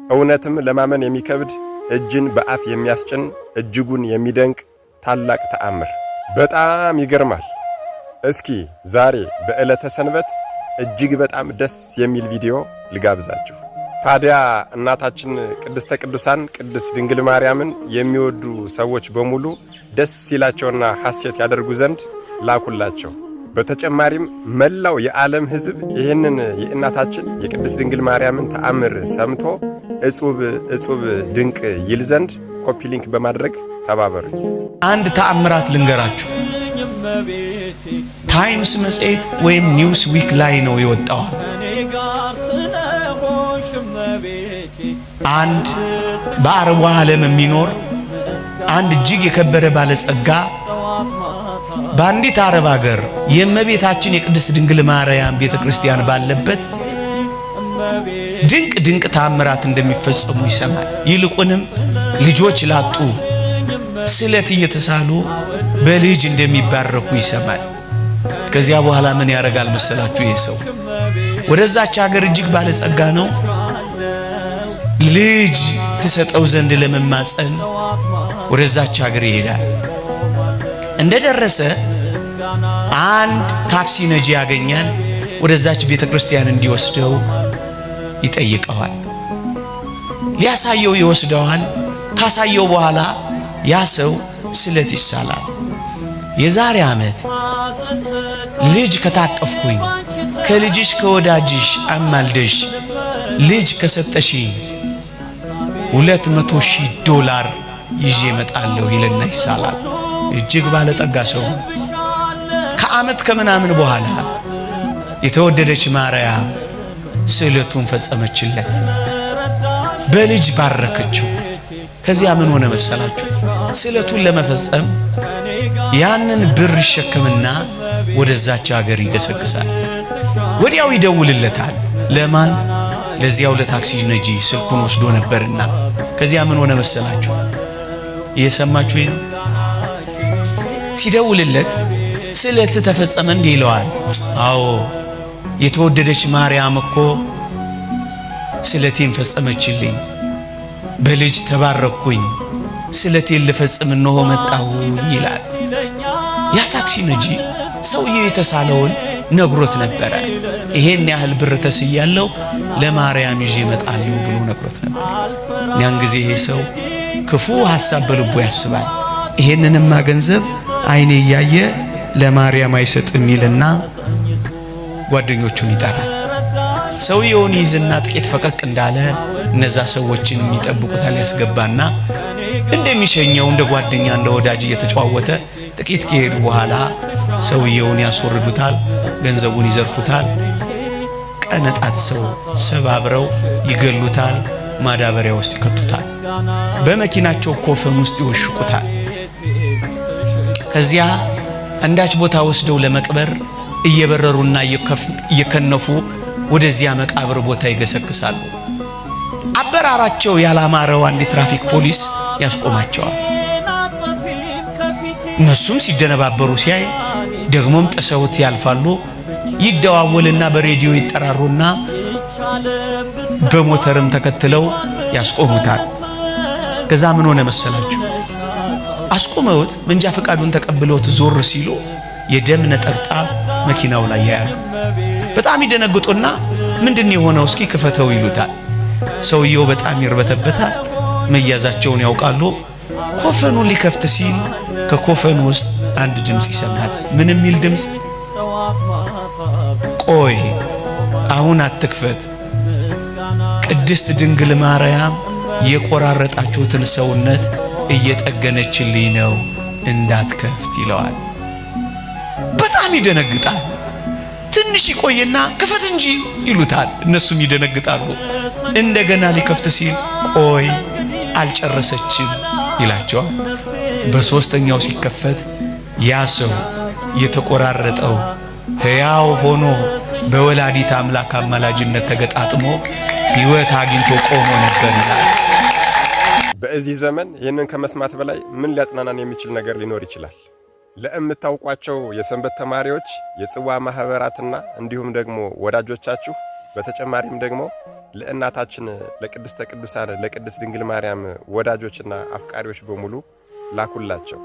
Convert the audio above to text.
እውነትም ለማመን የሚከብድ፣ እጅን በአፍ የሚያስጭን፣ እጅጉን የሚደንቅ ታላቅ ተአምር። በጣም ይገርማል። እስኪ ዛሬ በዕለተ ሰንበት እጅግ በጣም ደስ የሚል ቪዲዮ ልጋብዛችሁ። ታዲያ እናታችን ቅድስተ ቅዱሳን ቅድስት ድንግል ማርያምን የሚወዱ ሰዎች በሙሉ ደስ ይላቸውና ሐሴት ያደርጉ ዘንድ ላኩላቸው። በተጨማሪም መላው የዓለም ሕዝብ ይህንን የእናታችን የቅድስት ድንግል ማርያምን ተአምር ሰምቶ እጹብ እጹብ ድንቅ ይል ዘንድ copy link በማድረግ ተባበሩ። አንድ ተአምራት ልንገራችሁ። ታይምስ መጽሔት ወይም ኒውስ ዊክ ላይ ነው የወጣው። አንድ በአረቡ ዓለም የሚኖር አንድ እጅግ የከበረ ባለጸጋ በአንዲት አረብ ሀገር የእመቤታችን የቅድስት ድንግል ማርያም ቤተ ክርስቲያን ባለበት ድንቅ ድንቅ ተአምራት እንደሚፈጸሙ ይሰማል። ይልቁንም ልጆች ላጡ ስለት እየተሳሉ በልጅ እንደሚባረኩ ይሰማል። ከዚያ በኋላ ምን ያደርጋል መሰላችሁ? ይህ ሰው ወደዛች ሀገር እጅግ ባለጸጋ ነው። ልጅ ትሰጠው ዘንድ ለመማፀን ወደዛች ሀገር ይሄዳል። እንደደረሰ አንድ ታክሲ ነጂ ያገኛል። ወደዛች ቤተ ክርስቲያን እንዲወስደው ይጠይቀዋል። ሊያሳየው ይወስደዋል። ካሳየው በኋላ ያ ሰው ስለት ይሳላል። የዛሬ ዓመት ልጅ ከታቀፍኩኝ፣ ከልጅሽ ከወዳጅሽ አማልደሽ ልጅ ከሰጠሽኝ $200,000 ይዤ እመጣለሁ ይልና ይሳላል። እጅግ ባለጠጋ ሰው። ከዓመት ከምናምን በኋላ የተወደደች ማርያም ስዕለቱን ፈጸመችለት፣ በልጅ ባረከችው። ከዚያ ምን ሆነ መሰላችሁ? ስዕለቱን ለመፈጸም ያንን ብር ይሸከምና ወደዛች ሀገር ይገሰግሳል። ወዲያው ይደውልለታል። ለማን? ለዚያው ለታክሲ ነጂ ስልኩን ወስዶ ነበርና። ከዚያ ምን ሆነ መሰላችሁ? እየሰማችሁ ነው። ሲደውልለት ስዕለት ተፈጸመ እንዲህ ይለዋል። አዎ፣ የተወደደች ማርያም እኮ ስለቴን ፈጸመችልኝ፣ በልጅ ተባረኩኝ፣ ስለቴን ልፈጽም እነሆ መጣሁኝ ይላል። ያ ታክሲ ነጂ ሰውየው የተሳለውን ነግሮት ነበረ። ይሄን ያህል ብር ተስያለው ለማርያም ይዤ እመጣለሁ ብሎ ነግሮት ነበር። ያን ጊዜ ይሄ ሰው ክፉ ሐሳብ በልቡ ያስባል። ይሄንንማ ገንዘብ አይኔ እያየ ለማርያም አይሰጥም ይልና ጓደኞቹን ይጠራል። ሰውየውን ይይዝና ጥቂት ፈቀቅ እንዳለ እነዛ ሰዎችን የሚጠብቁታል ያስገባና እንደሚሸኘው እንደ ጓደኛ እንደ ወዳጅ እየተጨዋወተ ጥቂት ከሄዱ በኋላ ሰውየውን ያስወርዱታል፣ ገንዘቡን ይዘርፉታል፣ ቀነጣት ሰው ሰባብረው ይገሉታል፣ ማዳበሪያ ውስጥ ይከቱታል፣ በመኪናቸው ኮፈን ውስጥ ይወሽቁታል። ከዚያ አንዳች ቦታ ወስደው ለመቅበር እየበረሩና እየከነፉ ወደዚያ መቃብር ቦታ ይገሰግሳሉ። አበራራቸው ያላማረው አንድ የትራፊክ ፖሊስ ያስቆማቸዋል። እነሱም ሲደነባበሩ ሲያይ ደግሞም ጥሰውት ያልፋሉ። ይደዋወልና በሬዲዮ ይጠራሩና በሞተርም ተከትለው ያስቆሙታል። ከዛ ምን ሆነ መሰላችሁ? አስቆመውት መንጃ ፈቃዱን ተቀብለውት ዞር ሲሉ የደም ነጠብጣብ መኪናው ላይ ያያሉ። በጣም ይደነግጡና ምንድን የሆነው፣ እስኪ ክፈተው ይሉታል። ሰውየው በጣም ይርበተበታል። መያዛቸውን ያውቃሉ። ኮፈኑን ሊከፍት ሲል ከኮፈኑ ውስጥ አንድ ድምፅ ይሰማል። ምን የሚል ድምፅ? ቆይ፣ አሁን አትክፈት፣ ቅድስት ድንግል ማርያም የቆራረጣችሁትን ሰውነት እየጠገነችልኝ ነው፣ እንዳትከፍት ይለዋል። በጣም ይደነግጣል። ትንሽ ይቆይና ክፈት እንጂ ይሉታል። እነሱም ይደነግጣሉ። እንደገና ሊከፍት ሲል ቆይ፣ አልጨረሰችም ይላቸዋል። በሶስተኛው ሲከፈት ያ ሰው የተቆራረጠው ሕያው ሆኖ በወላዲት አምላክ አማላጅነት ተገጣጥሞ ሕይወት አግኝቶ ቆሞ ነበር ይላል። በዚህ ዘመን ይህንን ከመስማት በላይ ምን ሊያጽናናን የሚችል ነገር ሊኖር ይችላል? ለእምታውቋቸው የሰንበት ተማሪዎች፣ የጽዋ ማህበራትና እንዲሁም ደግሞ ወዳጆቻችሁ በተጨማሪም ደግሞ ለእናታችን ለቅድስተ ቅዱሳን ለቅድስት ድንግል ማርያም ወዳጆችና አፍቃሪዎች በሙሉ ላኩላቸው።